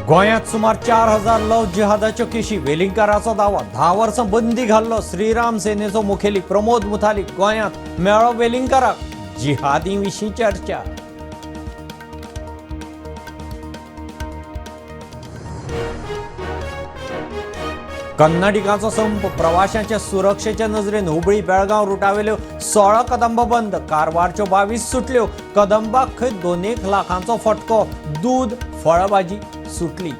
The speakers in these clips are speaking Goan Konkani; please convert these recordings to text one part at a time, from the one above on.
गोंयांत सुमार 4000 लव जिहादाच्यो केशी, वेलिंगकाराचो दावो. 10 वर्सां बंदी घाल्लो श्रीराम सेनेचो मुखेली प्रमोद मुथालिक गोंयांत मेळ्ळो वेलिंगकाराक. जिहादी विशीं चर्चा. कन्नडिकाचो संप. प्रवाशांच्या सुरक्षेच्या नजरेन हुबळी बेळगांव रुटावेल्यो 16 कदंब बंद. कारवारच्यो 22 सुटल्यो. कदंबाक खंय 2 लाखांचो फटको. दूद फळभाजी सुटली.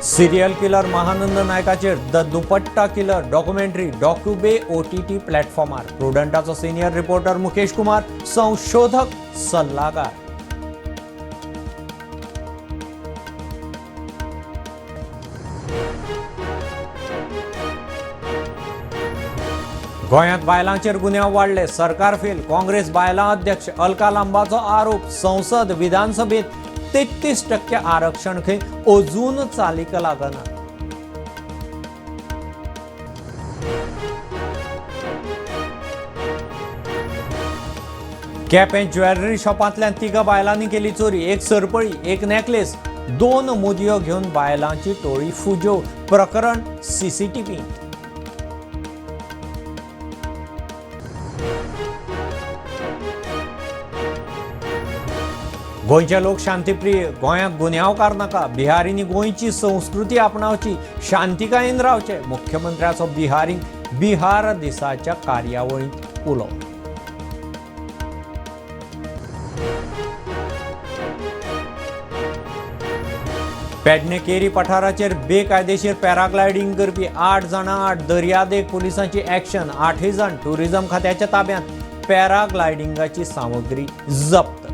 सिरियल किलर महानंद नायकाचेर the dupatta killer documentary DocuBay OTT प्लॅटफॉर्मार. प्रुडंटाचो सिनियर रिपोर्टर मुकेश कुमार संशोधक सल्लागार. गोंयांत बायलांचेर गुन्यांव वाडले, सरकार फेल. काँग्रेस बायलां अध्यक्ष अलका लांबाचो आरोप. संसद विधानसभेत 33% आरक्षण खंय अजून चालीक लागना. केपें ज्वेलरी शॉपांतल्यान तिगा बायलांनी केली चोरी. एक सरपळी, एक नेकलेस, 2 मुदयो घेवन बायलांची टोळी फुज्यो. प्रकरण सीसीटीव्हींत. गोंयचे लोक शांतीप्रिय, गोंयांत गुन्यांवकार नाका. बिहारींनी गोंयची संस्कृती आपणावची, शांतिकायेन रावचे. मुख्यमंत्र्याचो बिहारींक बिहार दिसाच्या कार्यावळींत उलो. पेडणे केरी पठाराचेर बेकायदेशीर पॅराग्लायडींग करपी 8 जाणां आड दर्यादेग पुलिसांची ॲक्शन. 8 जाण टुरिझम खात्याच्या ताब्यांत. पॅराग्लायडिंगाची सामग्री जप्त.